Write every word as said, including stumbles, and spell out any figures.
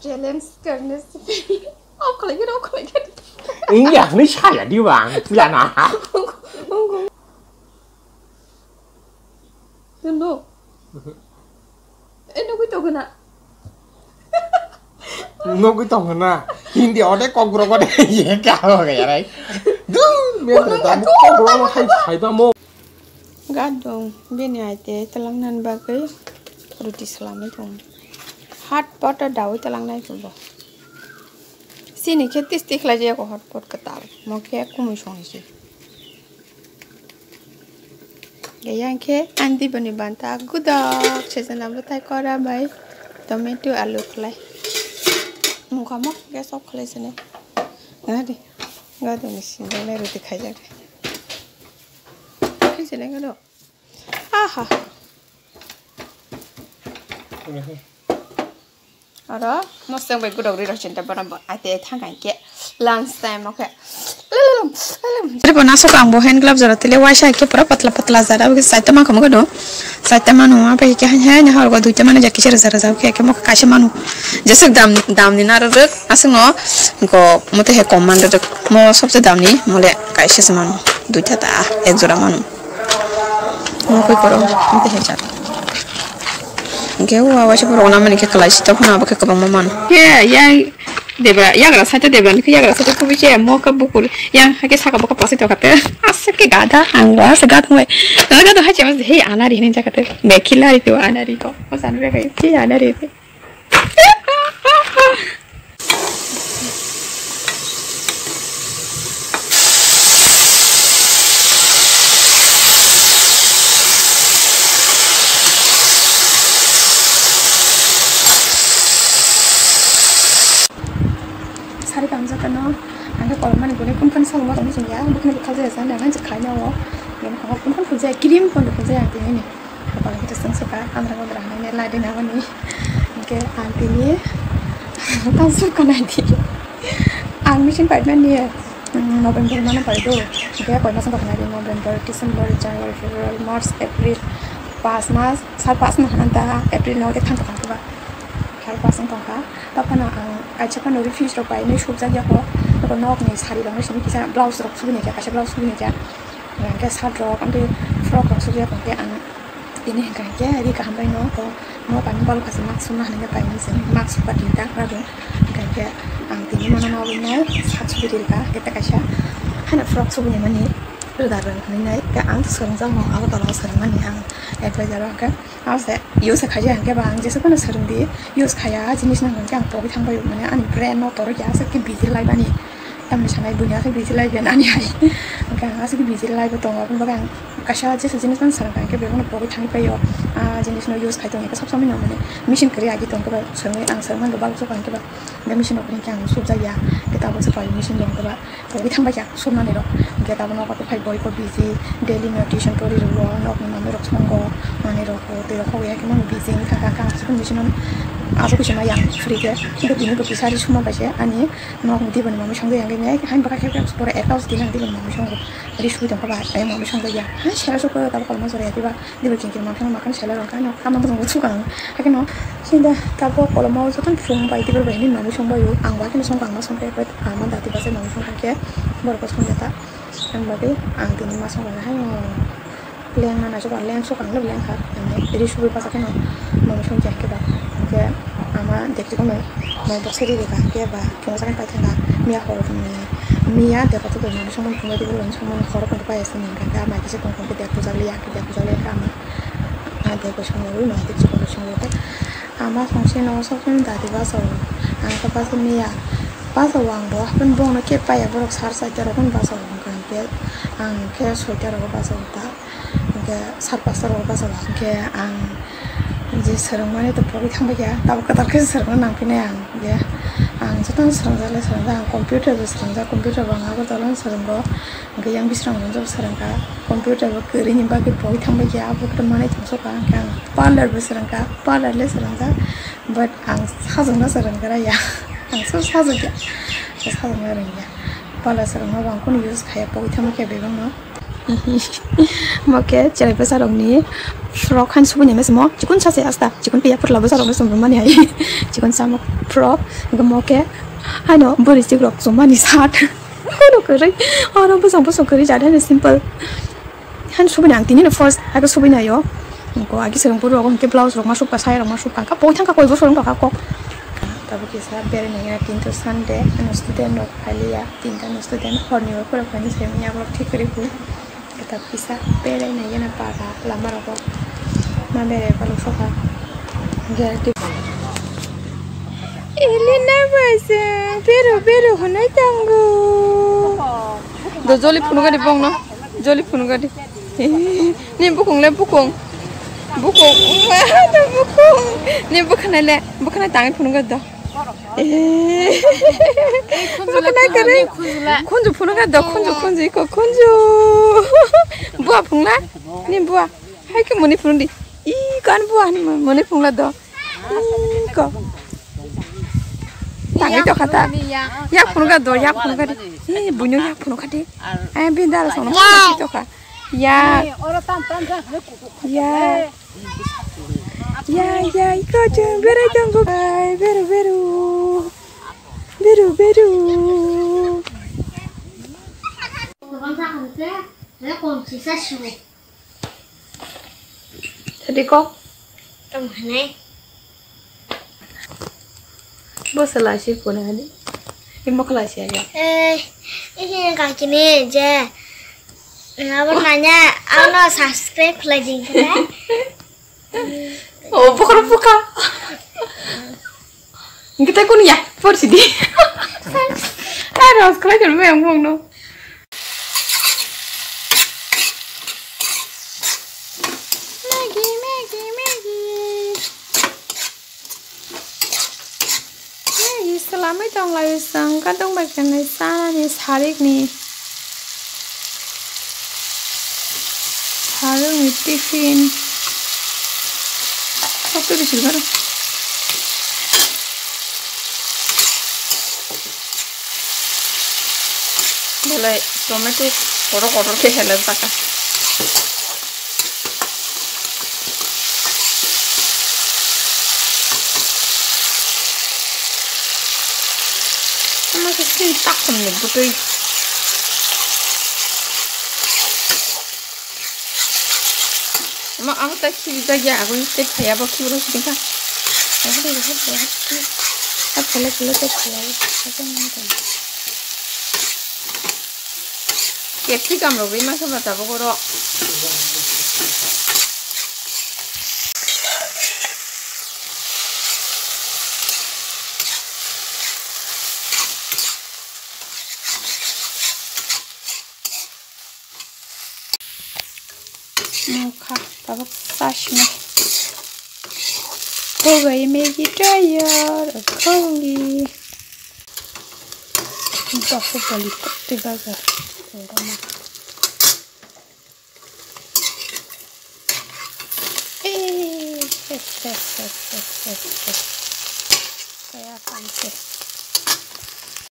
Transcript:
Challenge karne se. Off khlai khe, off khlai khe. Wngya hwnwi saya di bang, jana. Tunduk. Eh, nugui tongkha na? Nugui tongkha na? Hindi ode kokborok ode ye kya ho gaya rai? Dun, kokborok mo khai khai ba mo. Gadong bini aite telang nan bagwi ruti salamwi tong. Hot pot o dawi telang nai kubo. Sini khe tisti khlai jaya ko hot pot kwtal. Mo khe kumui song si. Yang khe anti bani banta gudok sejana bwtai kora bai tomato alu khlai. Mungkha mo gas off khlai sini. Ngadi. Gadong ni sini ruti khaijak. Khe sini gadong. Aha. Oro mosong bai gudok ri rok chinta bono bo ate thang kai ke lunch time o khe. Jadi bo nasok ang bo hand glove jora tile waisa ke pura patla patla jara bo saita ma khamu do. Saita manu ma bai ke han han hor go duita manu jaki jara jara jao ke ke mo kaisa manu. Jesuk dam dam ni na rok asung o go mote he kom man rok mo sobse dam ni mole kaisa se manu duita ta ek jora manu. Mokoi poro, mokoi hejak. Hingke o awaisa borok namani khe kwlai sita phano abo khe kwbangma mano. Khe yang debra yagra side debra ni khe yagra side kubui se mo khe bukur yang hake saka boka pasi to kate. Asa khe gada ang wa asa gada mai. Gada hai chama he anari hinja kate. Bekila itu anari ko. O sanre kai he anari. Sari kamjak kano, ang khe kolom mani gune kun kan salongo tongwi chwng ya, bukhini bwkha jaya sa, nang nang se khaina o, bini kok kun kan khulja, cream kondo khulja, ang tini ni. Kapal kita seng suka, andra kondra hanya ladi nabani. Oke, ang tini, tang suka nanti. Ang machine pipe man ni, mm, November mana pai do. Oke, koi mas ang bakna di November, December, January, February, March, April, pas mas, sar pas mas anta April no oke thang thang ba. Sar pas ang tongka, tapana ang kaisa pano refuse rok pai ni subjak yako. Nokni sari rok ni sini kisa blouse rok subini ja, kaisa blouse subini ja. Hingke shirt rok, amtwi frock rok sukjak, hingke ang tini hingka hingke ri kaham bai no, to no pai bal khasi mask suna hwnwi pai ni se mask suka di ta ra do. Hingka hingke ang tini mano no bai nai sak subi di ka, hingke ta kaisa hana frock subini mani rwda rwng hwnwi nai, hingke ang swrwngjak no abo tola o swrwng mani ang advisor o hingke. Ase use khaja hingke ba ang jesa phano swrwng di, use khaya jinis nang hingke ang pogwi thang bai mane ani brain no torok ya ase ki busy lai bani. Tamni sanai buini ase busy lai ben ani hai. Hingke ang ase ki busy lai bo tongo, aboni bagwi ang kaisa jesa jinis phano swrwng kha hingke bebono pogwi thangwi paio. Ah, jinis no use khai tong hingke sob somoi no mane machine kwrwi agi tong khe ba swrwngwi ang swrwng mani bak jokha hingke ba hingke machine rok hingke ang subjak ya, hingke tabuk se pai machine rok hingke ba. Pogwi thang bai kha sumnani rok. Hingke tabuk nogo tei phai boi bo busy, daily nutrition pori rwo, nokni manwi rok songo, manwi rok twi rok hogwi hai khe mani busy wngwi thangkha. Hingke ang aswk machine no aswk khe sima yang free khe. Hingke tini bo kisa ri suma bai se ani nokni diboni manwi songwi yang khe hai bwkha khe pore ek house tini ang diboni manwi songo. Ri sui tongkha ba ai manwi songjakya. Hai sera soko tabuk kolma jora ya diba. Diba chingkir makhang makhang sela rok kano kama bwskango sukang. Hakhe no sinda tabuk koloma o jotono phung bai tibur bai hinwi manwi song bai o. Ang bai kheno song kang ma song khe ama dati bachai manwi song khe borok bo song jata. Ang bagwi ang tini ma song khe haino leng nana joba leng sukang le leng kha. Ri sugwi bachai kheno manwi song khe ba. Hingkhe ama dekti kono mai bok seri rega khe ba phungo sakhe paithaka miya hor miya deba to bai manwi song phungo tibur bai song hor phungo pai asini hingkhe ama kisa tong phungo khe dek puja liya. Dek puja le kha ama. Ah, dek bo song le wi ma dek chikon song le. Ama song se no sok song da di basa o. Ang khe basa miya. Basa o ang bo hapin bong no kep paya borok sar sai te rok basa o. Ang khe ang khe soi te rok basa o ta. Ang khe sar pas ta rok basa o. Ang khe ang je swrwng mani to pori thang bai kha. Tabuk kwtal khe swrwng nang phinai ang. Je ang joto swrwng jak le swrwng jak ang computer bo swrwng jak computer bo ang abo tolo swrwng bo. Hingke yang bisrang rok jok sarang kha, computer bo kwrwini bagwi pogwi thang bai khe, abo khe manai tong sok kha, hingke ang parlor bo sarang kha, parlor le sarang kha, but ang sajokna sarang kha ya, ang so sajok ya, sajokna rwng ya, parlor sarang ma bo ang kunu use khaya, pogwi thang bai khe bebak no, Mo khe cherai bwsarokni frock han subui nai masa mo chikon sa se asta chikon piya putla bwsarokno sumrwmani hai chikon samo frock hwnkhe mo khe haino bwrwi chikrok chumani shirt. Oro kwrwi oro bwsang bwsang kwrwi jat haino simple. Han subui nang tini no first age subui naio. Ko agi sereng puru rogo hwnkhe blouse rok ma subka, saya rok ma subka, ka poi thangka koi bosor wngka kha kok. Tabuk kisa berai nai gana tinta Sunday, ano student rok phailiya, tinta no student horni rok pura phaini sai manya borok thik kwrwi phu. Tabuk kisa berai nai gana para lama rogo ma berai balo soka. Guarantee. Elena baisa beru beru hwnwi tongo. Do joli phunukadi bongno. Joli phunukadi. Ni bukung le bukung. Bukung. Do bukung. Ni bukhanai le. Bukhanai tangi phunukadi do. Bukhanai kare. Khunju phunukadi do. Khunju khunju iko khunju. Bua phungla. Ni bua. Hai ke muni phunukdi. I kan bua ni muni phungla do. Ko. Tangi to khata. Yak phunukadi do, yak phunukadi. Hi, bunyo yak phunukadi. Ai, bindal sono phunukadi to kha. Ya. Ya. Ya, ya, iko je, berai tongo. Ai, beru, beru. Beru, beru. Tadi kok. Tong hane. Bo sela si kuna ni. Imo kala si aja. Eh, ini kaki ni je. Abo nanya, ano subscribe lagi kena. Oh, buka buka. Kita kun ya, por sidi. Ayo, subscribe kan yang ngomong no. Maggi, Maggi, Maggi. Maggi swlamwi tonglaio chwng, kadong bai khenai chanani sarikni. Sarikni tiffin. Kok twi bisi garo. Belai tomato kotor kotor khe helajak kha. Ama khe sini takhum ni bwtwi. Ama, ama ta khibi jagya, abo tei phaiya bo khibi rw sini kha. Abo de, abo de, abo de. Abo phele, phele tei phaiya bo. Capsicum rok bai masa ba tabuk oro. Nokha tabuk chasino. Kobai Maggi tayar, khongi. Bahu bali kotti bajar. Eh, ses, ses, ses. Kaya panse.